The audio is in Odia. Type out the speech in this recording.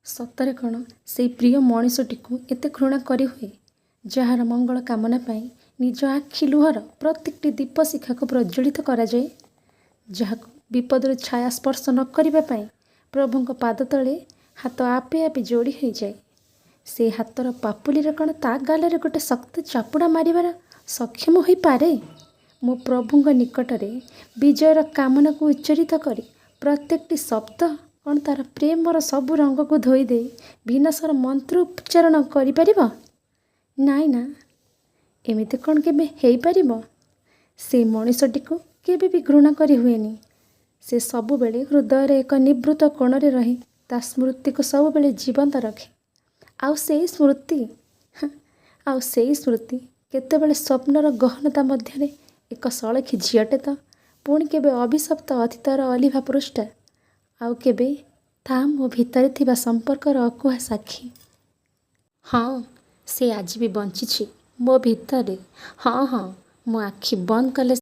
ସତରେ କ'ଣ ସେଇ ପ୍ରିୟ ମଣିଷଟିକୁ ଏତେ ଘୃଣା କରିହୁଏ, ଯାହାର ମଙ୍ଗଳ କାମନା ପାଇଁ ନିଜ ଆଖି ଲୁହର ପ୍ରତ୍ୟେକଟି ଦୀପଶିଖାକୁ ପ୍ରଜ୍ୱଳିତ କରାଯାଏ? ଯାହାକୁ ବିପଦର ଛାୟା ସ୍ପର୍ଶ ନ କରିବା ପାଇଁ ପ୍ରଭୁଙ୍କ ପାଦତଳେ ହାତ ଆପେ ଆପେ ଯୋଡ଼ି ହୋଇଯାଏ, ସେ ହାତର ପାପୁଲିରେ କ'ଣ ତା' ଗାଲରେ ଗୋଟେ ଶକ୍ତ ଚାପୁଡ଼ା ମାରିବାର ସକ୍ଷମ ହୋଇପାରେ? ମୋ ପ୍ରଭୁଙ୍କ ନିକଟରେ ବିଜୟର କାମନାକୁ ଉଚ୍ଚାରିତ କରି ପ୍ରତ୍ୟେକଟି ଶବ୍ଦ କ'ଣ ତା'ର ପ୍ରେମର ସବୁ ରଙ୍ଗକୁ ଧୋଇଦେଇ ବିନାଶର ମନ୍ତ୍ର ଉଚ୍ଚାରଣ କରିପାରିବ? ନାଇଁ ନା, ଏମିତି କ'ଣ କେବେ ହେଇପାରିବ? ସେ ମଣିଷଟିକୁ କେବେ ବି ଘୃଣା କରି ହୁଏନି। ସେ ସବୁବେଳେ ହୃଦୟର ଏକ ନିଭୃତ କୋଣରେ ରହି ତା' ସ୍ମୃତିକୁ ସବୁବେଳେ ଜୀବନ୍ତ ରଖେ। ଆଉ ସେଇ ସ୍ମୃତି କେତେବେଳେ ସ୍ୱପ୍ନର ଗହନତା ମଧ୍ୟରେ ଏକ ସଳଖି ଝିଅଟେ ତ ପୁଣି କେବେ ଅଭିଶପ୍ତ ଅତୀତର ଅଲିଭା ପୃଷ୍ଠା, ଆଉ କେବେ ତା' ମୋ ଭିତରେ ଥିବା ସମ୍ପର୍କର ଅକୁହା ସାକ୍ଷୀ। ହଁ, ସେ ଆଜି ବି ବଞ୍ଚିଛି ମୋ ଭିତରେ। ହଁ, ମୁଁ ଆଖି ବନ୍ଦ କଲେ